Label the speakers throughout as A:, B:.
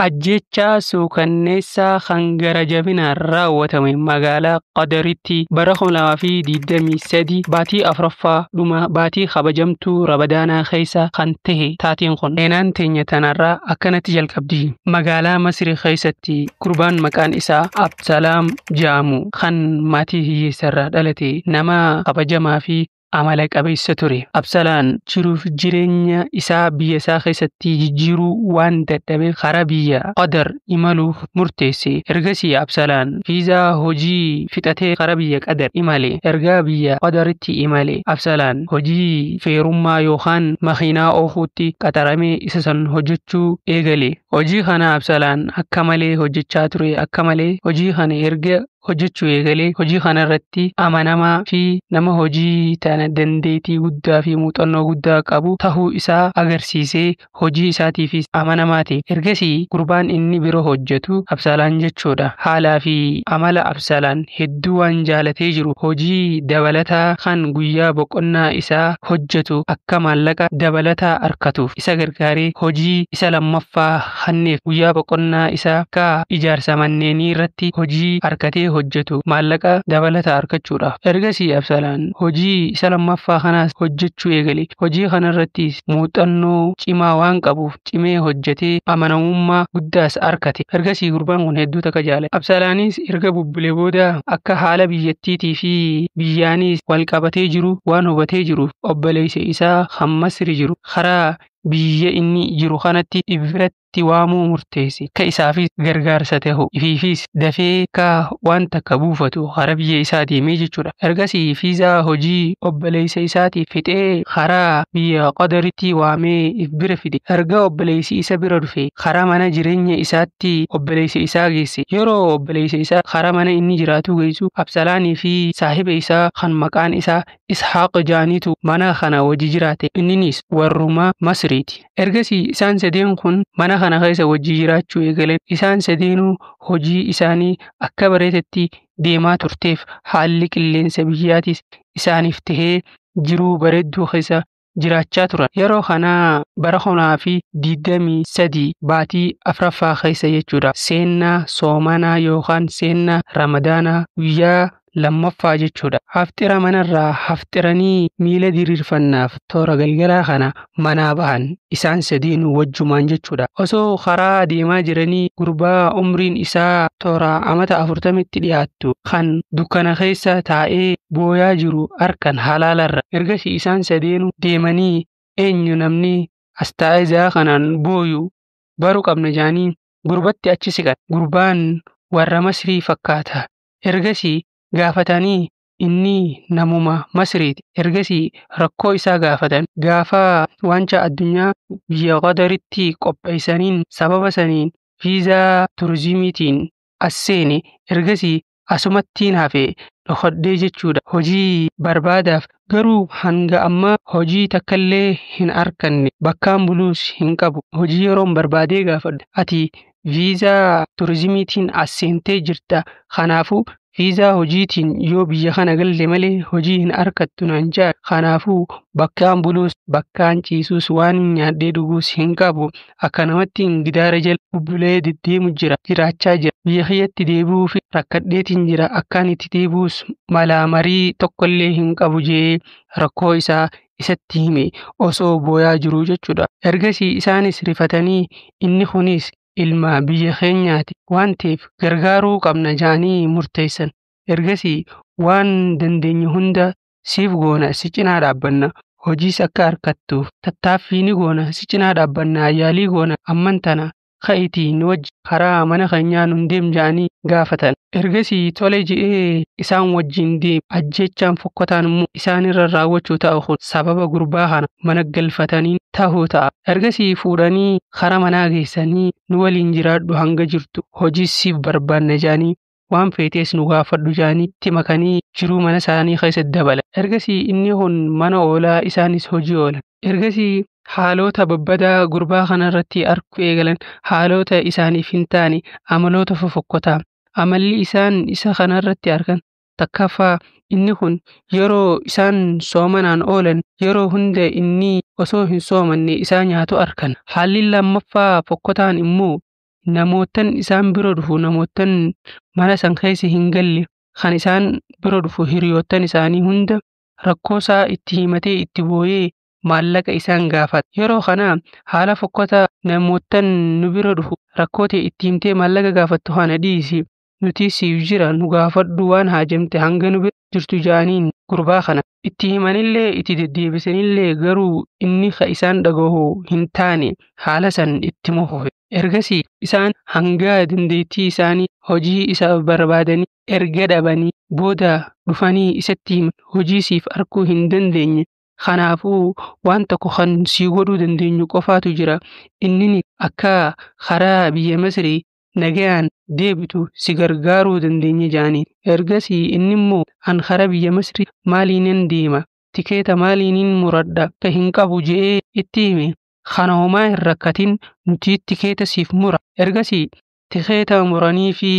A: Ajjechaa suukanneessaa kan gara jabinaan raawwatame magaalaa Qadaritti bara 2023 baatii afuraffaa dhuma baatii kabajamtuu Ramadaanaa keessa kan tahe taateen kun. Seenaan teenya tanarraa akkanatti jalqabdi. Magaalaa Masrii keessatti gurbaan maqaan isaa Absalaam jedhamu kan maatii hiyyeessarraa dhalate nama kabajamaa fi amala qabeessa ture. Absalaan jiruuf jireenya isaa biyya isaa keessatti jijjiiruu waan dadhabeef karaa biyya Qadar imaluuf murteesse. Ergasii Absalaan viizaa hojii fixatee karaa biyya Qadar imale. Ergaa biyya Qadaritti imale Absalaan hojii feerummaa yookaan makiinaa oofuutti qaxaramee isa san hojjechuu eegale. Hojii kana Absalaan akka malee hojjechaa ture. Akka malee hojii kana erga hojjechuu eegalee hojii kana irratti amanamaa fi nama hojii tana dandeettii guddaa fi muuxannoo guddaa qabu tahuu isaa agarsiisee hojii isaatiifis amanamaa ta'e. Ergasii gurbaan inni bira hojjetu Absalaan jechuudha. Haalaa fi amala Absalaan hedduu waan jaalatee jiru hojii dabalataa kan guyyaa boqonnaa isaa hojjetu akka maallaqa dabalataa argatuuf isa gargaaree hojii isa lammaffaa hanneef guyyaa boqonnaa isaa akka ijaarsa manneenii irratti hojii argatee hojjetu maallaqa dabalataa argachuudhaaf. Ergasii Absalaan hojii isa lammaffaa kanaas hojjechuu eegale. Hojii kanarrattis muuxannoo cimaa waan qabuuf cimee hojjetee amanamummaa guddaas argate. Ergasii gurbaan kun hedduu takka jaalate. Absalaanis erga bubbulee booda akka haala biyyattiitii fi biyyaanis wal qabatee jiru waan hubatee jiruuf obboleessa isaa kan Masri jiru karaa biyya inni jiru kanatti biratti waamuu murteesse. Akka isaafis gargaarsa ta'u ifiifis dafee akka waan takka buufatu karaa biyya isaa deemee jechuudha. Ergasii fiizaa hojii obboleessa isaatiif fixee karaa biyya Qadaritti waamee if bira fide. Erga obboleessi isa bira dhufe karaa mana jireenya isaatti obboleessa isaa geesse. Yeroo obboleessa isaa karaa mana inni jiraatu geessu Absalaanii fi saahiba isaa kan maqaan isaa Ishaaq jaaniitu mana kana wajji jiraate. Inninis warruma Masriiti. Ergasii isaan sadeen kun mana kana keessa wajji jiraachuu eegalan. Isaan sadeenuu hojii isaanii akka bareedetti deemaa turteef haalli qilleensa biyyaatis isaaniif tahee jiruu bareedduu keessa jiraachaa turan. Yeroo kana bara 2023 baatii afuraffaa keessa jechuudha. Seennaa soomanaa yookaan seennaa Ramadaanaa guyyaa lammaffaa jechuudha. Haftira manarraa haftiranii miila diriirfannaaf toora galgalaa kana manaa bahan isaan sadeenuu wajjumaan jechuudha. Osoo karaa deemaa jiranii gurbaa umriin isaa toora amata 40tti dhiyaattu kan dukkana keessa taa'ee booyaa jiru harkan halaalarra. Ergasii isaan sadeenuu deemanii eenyu namni as taa'ee za'a kanaan booyu baruu qabna jaanii gurbatti achi siqan. Gurbaan warra Masrii fakkaata. Ergasii gaafatanii inni namuma Masriiti. Ergasii rakkoo isaa gaafatan. Gaafa wanca addunyaa biyya Qadaritti qopheessaniin sababa saniin viizaa turizimiitiin as seene. Ergasii asumattiin hafe dhokodhee jechuudha. Hojii barbaadaaf garuu hanga ammaa hojii takkallee hin arganne. Bakkaan buluus hin qabu. Hojii yeroon barbaadee gaafadhu. Ati viizaa turizimiitiin as seentee jirta. Kanaafuu viizaa hojiitiin yoo biyya kana galte malee hojii hin argattu naan jedhan. Kanaafuu bakkaan buluus bakkaan ciisuus waan nyaadhee dhuguus hin qabu. Akka namatti gidaara jala bubbulee deddeemu jira jiraachaa jira. Biyya kiyyatti deebi'uuf rakkadheetiin jira. Akkaan itti deebi'us malaa marii tokkollee hin qabu jee rakkoo isaa isatti hime osoo booyaa jiruu jechuudha. Ergasii isaanis rifatanii inni kunis ilma biyya keenyaati waan ta'eef gargaaruu qabna jaanii murteessan. Ergasii waan dandeenyu hunda siif goona si cinaa dhaabbanna. Hojiis akka argattuuf tattaaffii ni goona si cinaa dhaabbanna yaalii goona amman tana ka'itii nu wajji karaa mana keenyaa nun deem jaanii gaafatan. Ergasii tole je'ee isaan wajjin deeme. Ajjechaan fokkotaan immoo isaanirra raawwachuu ta'u kun sababa gurbaa kana mana galfatanii tahuu ta'a. Ergasii fuudhanii karaa manaa geessanii nu waliin jiraadhu hanga jirtu hojiis siif barbaanna jaanii waan feetees nu gaafadhu jaanii itti makanii jiruu mana isaanii keessatti dabala. Ergasii inni kun mana oolaa isaanis hojii oolan. Ergasii haalota babbadaa gurbaa kanarratti arguu eegalan haalota isaaniif hin taane amaloota fofokkotaa. Amalli isaan isa kanarratti argan takkaffaa inni kun yeroo isaan soomanaan oolan yeroo hunda inni osoo hin soomanne isaa nyaatu argan. Haalli lammaffaa fokkotaan immoo Namootan isaan bira dhufu, namootan mana san keessa hin galle kan isaan bira dhufu hiriyoottan isaanii hunda rakkoosaa itti himatee itti booyee maallaqa isaan gaafata. Yeroo kana haala fokkataa namootan nu bira dhufu rakkoo ta'e itti himtee maallaqa gaafattu kana dhiisi. Nuti siif jira, nu gaafadhu waan haajamte hanga nu bira jirtu jaaniin gurbaa kana. Itti himanillee itti deddeebisanillee garuu inni ka isaan dhagahu hin taane haala san itti fufe. Ergasii isaan hanga dandeettii isaanii hojii isaaf barbaadanii erga dhabanii booda dhufanii isatti himan, hojii siif arguu hin dandeenye. Kanaafuu waan tokko kan sii godhuu dandeenyu qofaatu jira. Inni akka karaa biyya Masrii nagayaan deebitu si gargaaruu dandeenye jaaniin. Ergasii inni immoo an karaa biyya Masrii maaliinin deema? Tikeeta maaliinin muradha? Akka hin qabu je'ee itti hime. Kana homaa hin rakkatin, nuti tikeeta siif mura. Ergasii tikeeta muranii fi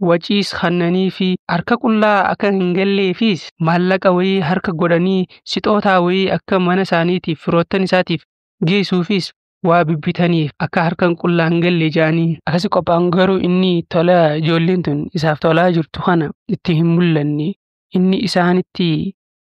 A: waciis kannanii fi harka qullaa akka hin galleefis maallaqa wayii harka godhanii sixootaa wayii akka mana isaaniitiif firoottan isaatiif geessuufis waa bibbitaniif akka harkan qullaa hin galle jaanii. Akkasi qophaa'an garuu inni tola ijoolleen tun isaaf tolaa jirtu kana itti hin mul'anne. Inni isaanitti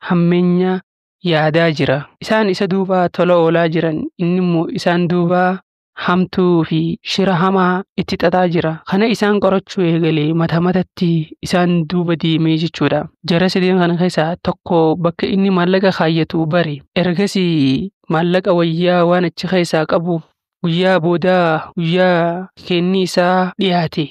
A: hammeenya yaadaa jira. Isaan isa duubaa tola oolaa jiran, inni immoo isaan duubaa hamtuu fi shira hamaa itti xaxaa jira. Kana isaan qorachuu eegalee mata matatti isaan duuba deemee jechuudha. Jara sadeen kana keessaa tokko bakka inni maallaqa kaayyatu bare. Ergasii maallaqa wayyaa waan achi keessaa qabuuf guyyaa boodaa guyyaa kenni isaa dhiyaate.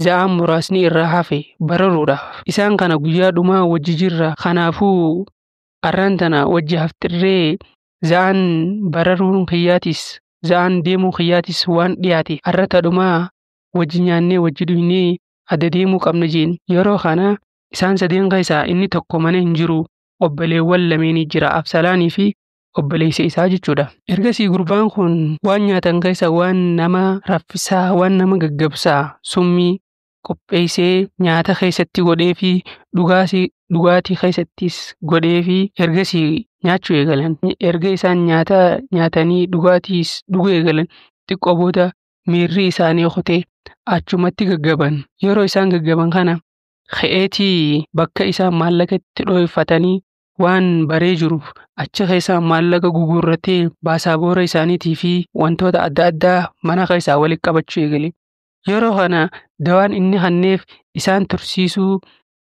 A: Za'aan muraasni irraa hafe bararuudhaaf. Isaan kana guyyaa dhumaa wajji jirra. Kanaafuu arraan tana wajji haftirree za'aan bararuun kiyyaatis za'aan deemuu kiyyaatis waan dhiyaate arrata dhumaa wajji nyaannee wajji dhugnee adda deemuu qabna jeen. Yeroo kana isaan sadeen keessaa inni tokko mana hin jiru, obboleewwan lameenii jira, Absalaanii fi obboleessa isaa jechuudha. Ergasii gurbaan kun waan nyaatan keessa waan nama raffisaa, waan nama gaggabsaa summii qopheessee nyaata keessatti godhee fi dhugaatii keessattis godhee fi ergasii nyaachuu eegalan. Erga isaan nyaata nyaatanii dhugaatiis dhuguu eegalan xiqqoo booda miirri isaanii kutee achumatti gaggaban. Yeroo isaan gaggaban kana ka'eetii bakka isaan maallaqa itti dho'ifatanii waan baree jiruuf achi keessaa maallaqa gugurratee baasaboora isaaniitii fi wantoota adda addaa mana keessaa walitti qabachuu eegale. Yeroo kana dawaan inni hanneef isaan tursiisuu,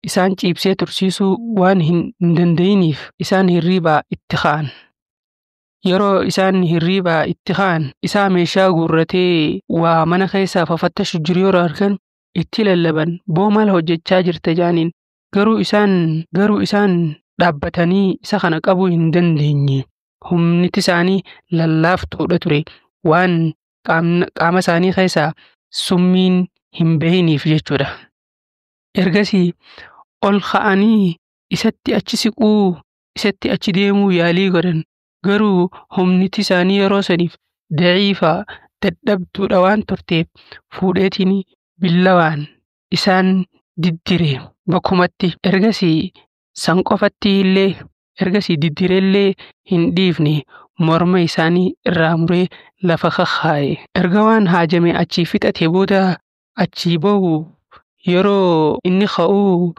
A: isaan ciibsee tursiisuu waan hin danda'iniif isaan hirribaa itti ka'an. Yeroo isaan hirribaa itti ka'an isaa meeshaa guurratee waa mana keessaa fafattashu jiru yeroo argan itti lallaban, boo maal hojjechaa jirta jaaniin. Garuu isaan dhaabbatanii isa kana qabuu hin dandeenye. Humniti isaanii lallaaftuudha ture waan qaama isaanii keessaa summiin hin bahiniif jechuudha. Ergasii ol ka'anii isatti achi siquu, isatti achi deemuu yaalii godhan. Garuu humniti isaanii yeroo saniif daciifaa dadhabduudha waan turteef fuudheetiin billawaan isaan diddire bakkumatti. Ergasii san qofatti illee ergasii diddireellee hin dhiifne, morma isaanii irraa muree lafa kakkaa'e. Erga waan haajame achii fixate booda achii bahu yeroo inni ka'uu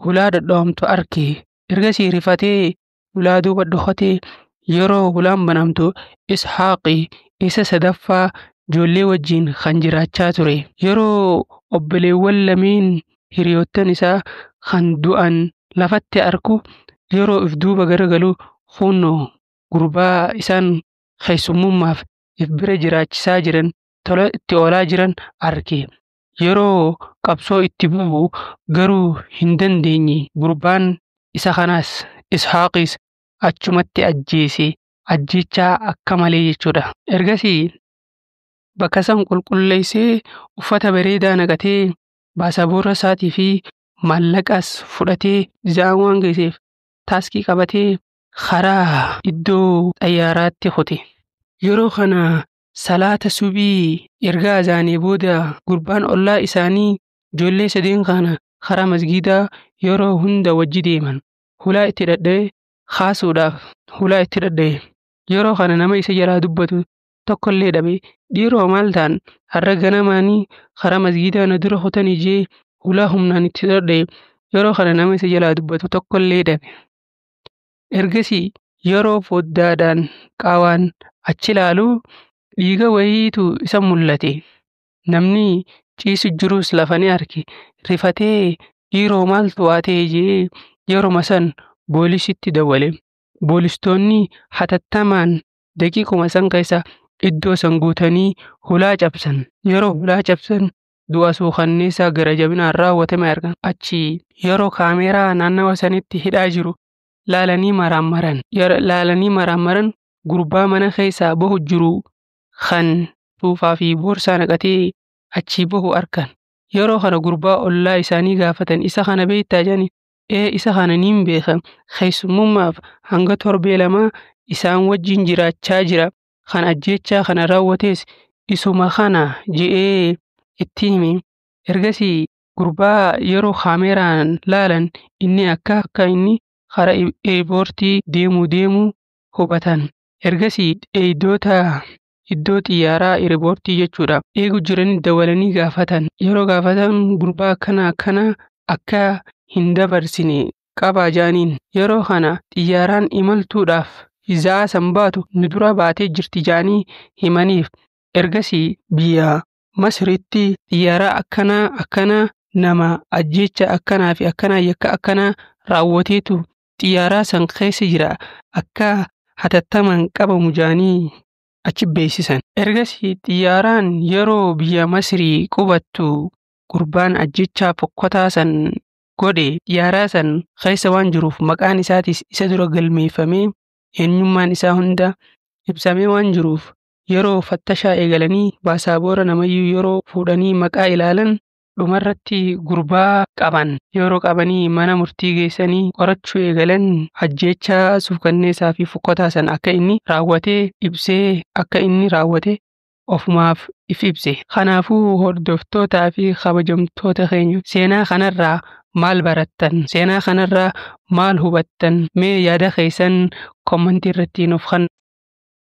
A: hulaa dhadhoomtu arge. Ergasii rifatee hulaa duuba dhokatee yeroo hulaan banamtu Ishaaqi isa sadaffaa ijoollee wajjin kan jiraachaa ture. Yeroo obboleewwan lameen hiriyoottan isaa kan du'an lafatti argu yeroo if duuba garagalu kunnoo gurbaa isaan keessummummaaf if bira jiraachisaa jiran tola itti oolaa jiran arge. Yeroo qabsoo itti bu'u garuu hin dandeenye. Gurbaan isa kanaas Ishaaqis achumatti ajjeese, ajjechaa akka malee jechuudha. Ergasii bakka san qulqulleessee uffata bareedaa naqatee baasaboora isaatii fi maallaqas fudhatee za'aan waan geesseef taaskii qabatee karaa iddoo xayyaaraatti kute. Yeroo kana salaata subii erga azaanee booda gurbaan ollaa isaanii ijoollee sadeen kana karaa masgiidaa yeroo hunda wajji deeman hulaa itti dhadha'ee kaasuudhaaf hulaa itti dhadha'e. Yeroo kana nama isa jalaa dubbatu tokkollee dhabe. Dhiiroo maal ta'an har'a ganamaanii karaa masgiidaa na dura kutanii jee hulaa humnaan itti dhodhe. Yeroo kana nama isa jalaa dubbatu tokkollee dhabe. Ergasii yeroo foddaadhaan qaawaan achi ilaalu dhiiga wayiitu isa mul'ate. Namni ciisu jirus lafa ni arge. Rifatee dhiiroo maaltu waa ta'e jee yeruma san poolisitti dawwale. Poolistoonni hatattamaan daqiiquma san keessa iddoo san guutanii hulaa cabsan. Yeroo hulaa cabsan du'a suukanneessaa gara jabinaan raawwatame argan. Achi yeroo kaameeraa naannawa sanitti hidhaa jiru laalanii maraammaran. Laalanii maraammaran gurbaa mana keessaa bahu jiru kan suufaa fi boorsaa naqatee achii bahu argan. Yeroo kana gurbaa ollaa isaanii gaafatan, isa kana beektaa jedhani. Ee, isa kana niin beeka. Keessummummaaf hanga torbee 2 isaan wajjin jiraachaa jira. Kan ajjeechaa kana raawwates isuma kana je'ee itti hime. Ergasii gurbaa yeroo kaameeraan laalan inni akka inni karaa eerpoortii deemu hubatan. Ergasii eegdota iddoo xiyyaaraa eerpoortii jechuudha eegu jiranii dawwalanii gaafatan. Yeroo gaafatan gurbaa akkana akkana akka hin dabarsine qabaa jaaniin. Yeroo kana xiyyaaraan imaltuudhaaf za'a san baatu nu dura baatee jirti jaanii himaniif. Ergasii biyya Masriitti xiyyaara akkanaa akkanaa nama ajjeecha akkanaa fi akkanaa yakka akkanaa raawwateetu xiyyaaraa san keessa jira akka hatattamaan qabamu jaanii achi beeksisan. Ergasii xiyyaaraan yeroo biyya Masrii qubattu gurbaan ajjechaa fokkotaa san godhe xiyyaaraa san keessa waan jiruuf maqaan isaatis isa dura galmeeffamee eenyummaan isaa hunda ibsamee waan jiruuf yeroo fattashaa eegalanii baasaboora namayyuu yeroo fuudhanii maqaa ilaalan dhumarratti gurbaa qaban. Yeroo qabanii mana murtii geessanii qorachuu eegalan ajjeechaa suukanneessaa fi fokkotaa san akka inni raawwatee ibsee akka inni raawwate ofumaaf if ibse. Kanaafuu hordoftootaa fi kabajamtoota keenya seenaa kanarraa maal barattan? Seenaa kanarraa maal hubattan? Mee yaada keessan kommentii irratti nuuf kennaa.